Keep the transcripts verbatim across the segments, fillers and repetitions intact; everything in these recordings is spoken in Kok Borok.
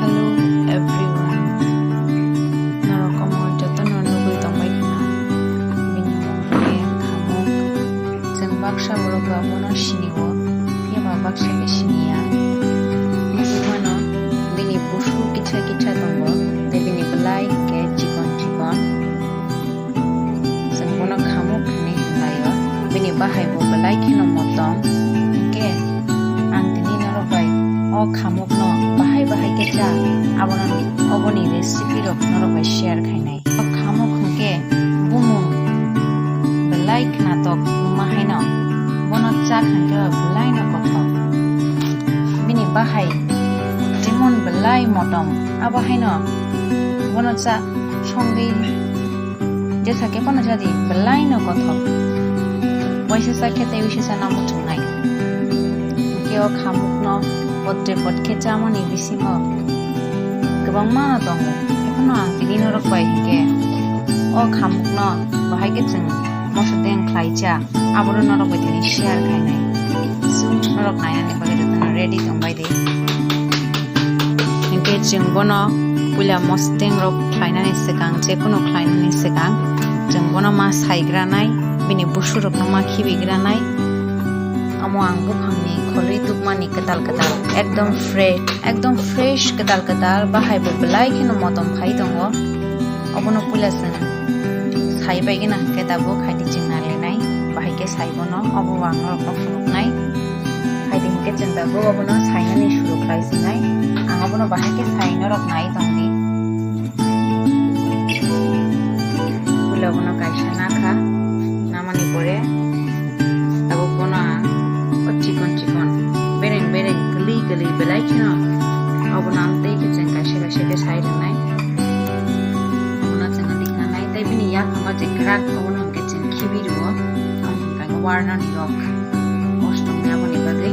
Hello everyone. Norok omo jotono nugwi tongbai khna. Bini mung khe Khamuk. Chwng baksa borok abono sinio, phiya ba baksa khe siniya. Nugwi mano bini busu kitsa kitsa tongo, tei bini bwlai hinkhe chikon chikon. Chwng bono Khamuk hinwi hinlaio. Bini bahai bo belai kheno motom. Hinkhe ang tini norok bai o Khamukno bahai bahai khe cha, abono, oboni recipe rok norok bai share khainai. O Khamuk hinkhe bumung belai khnatok wngma haino bono cha khankhe belai no kothok. Bini bahai jemon belai motom, abo haino bono cha songwi jesa khe phano jadi belai no kothok. Waisa cha khe tei uisa cha namo chungnai. Hinkhe o Khamukno potre pot khe chamani bisingo kwbangma tongo. Ekheno ang tini norok bai hinkhe o Khamukno bahai khe chwng moso teng khlai cha. Abono norok bai tini share khainai. So, norok nainani bagwi jotono ready tongbai di. Hinkhe chwng bono puila mosteng rok khlainani swkang, je kunu khlainani swkang, chwng bono ma saigranai, bini busurokno ma khibigranai. Omo ang buphangni kholwi tubmani kwtal kwtal, ekdom fresh, ekdom fresh kwtal kwtal, bahai bo belai kheno motom khai tongo. Obono puila chwng sai bai gana hinkhe tabuk hai di chwng nai lenai, bahai khe sai bono, obo ang norokno phunuknai. Hai di hinkhe chwng tabuk obono sainani suru khlai sinai, ang obono bahai khe sai norok nai tong di. Puila obono kaisa nakha, namani pore tabuk bono ang o chikon chikon bereng bereng kwlwi kwlwi belai kheno obono ang tei khe chwng kaisa kaisa khe sai rwnai. Obono chwng dikna nai tei bini yakungma je kwrak obono hwnkhe chwng khibi rwo, amo hwnkhe warnani rok kosto wngya aboni bagwi.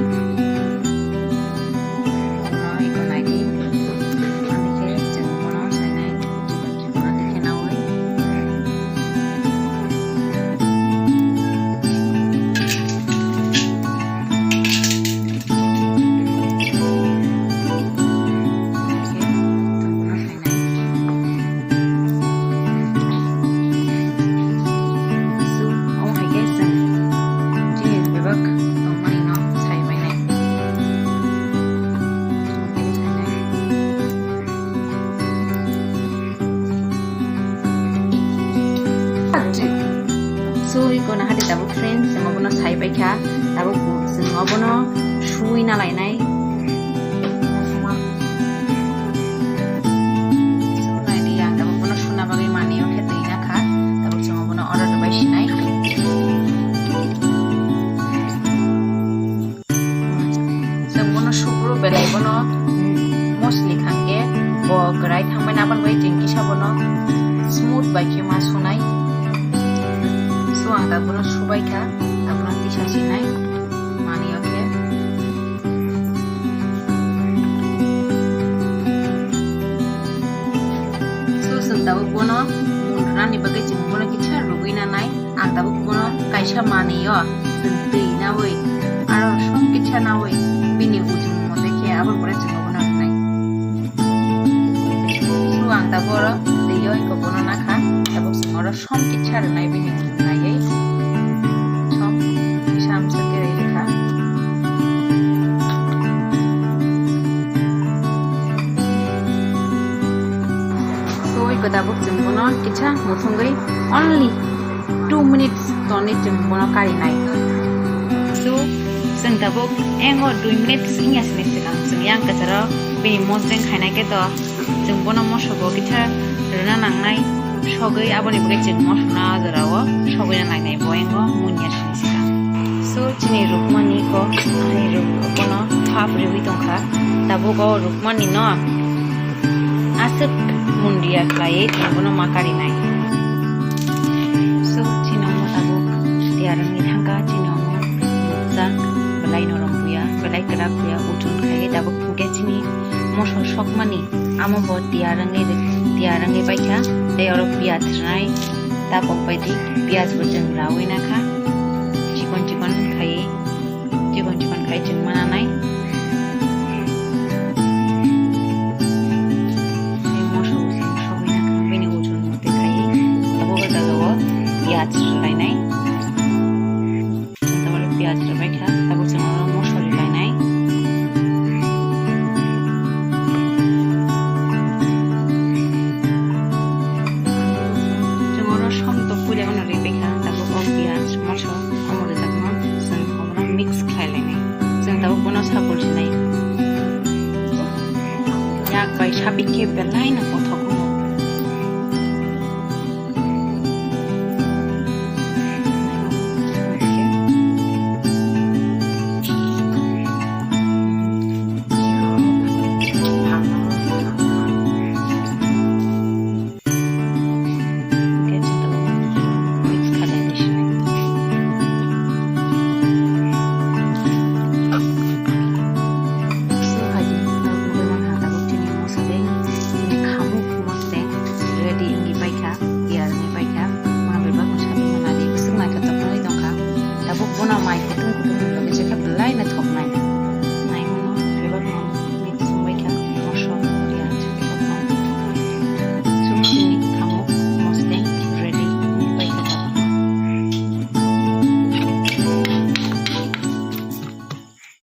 Obono iko nai di, ani khe chwng bono sainai. So, iko na hadi tabuk friends, chwng obono sai pai kha, tabuk chwng obono sui na lainai. So, nai di, ang tabuk bono suna bagwi manwi o khe twi na kha, tabuk chwng obono order bai sinai. Chwng bono sukro belai bono mosli khangkhe bo kwrai thangmani aboni bai chwng kisa bono smooth bai khe ma sunai. So ang tabuk bono subai kha, tabuk bono tisa sinai manwi o khe. So chwng tabuk bono mung rwnani bagwi chwng bono kisa rwgwi nanai. Ang tabuk bono kaisa manwi o chwng twi nawi, aro som kisa nawi, bini ujung mote khe abo pore chwng bono rwnai. So ang tabuk oro twi o iko bono nakha, tabuk chwng oro som kisa rwnai bini ujung naiwi. Som kisa amsa khe rwi rwkha. So iko tabuk chwng bono kisa muthungwi only two minutes toni chwng bono karinai. So, chwng tabuk engo dui minutes wngya sini swkang chwng yang kwcharo bini mosdeng khainai khe to chwng bono moso bo kisa rwna nangnai sogwi aboni bagwi chwng moso na jorao sogwi na nangnai bo engo munya sini swkang. So, chini rukmani ko, ani ruk-, bono half riwi tongkha. Tabuk o rukmani no aswk mundia khlaiwi chwng bono ma karinai. So, chini omo tabuk tiyar wngwi thangkha, chini omo nukjak, belai norom buya, belai kwrak buya, ujun khaiwi tabuk hwnkhe chini moso sokmani, amo bo tiyar wngwi, tiyar wngwi paikha, tei oro piyaj rwnai, tabuk bai di piyaj bo chwng rawi nakha, chikon chikon khaiwi, chikon chikon Piyaj rwbaikha, tabuk chwng oro moso rilainai. Chwng oro som tok puila ono ribaikha, tabuk o piyaj, moso, omo rijakno chwng omono mix khlai lainai. Chwng tabuk bono sapul sinai. Yak bai sapik khe belai no kothok.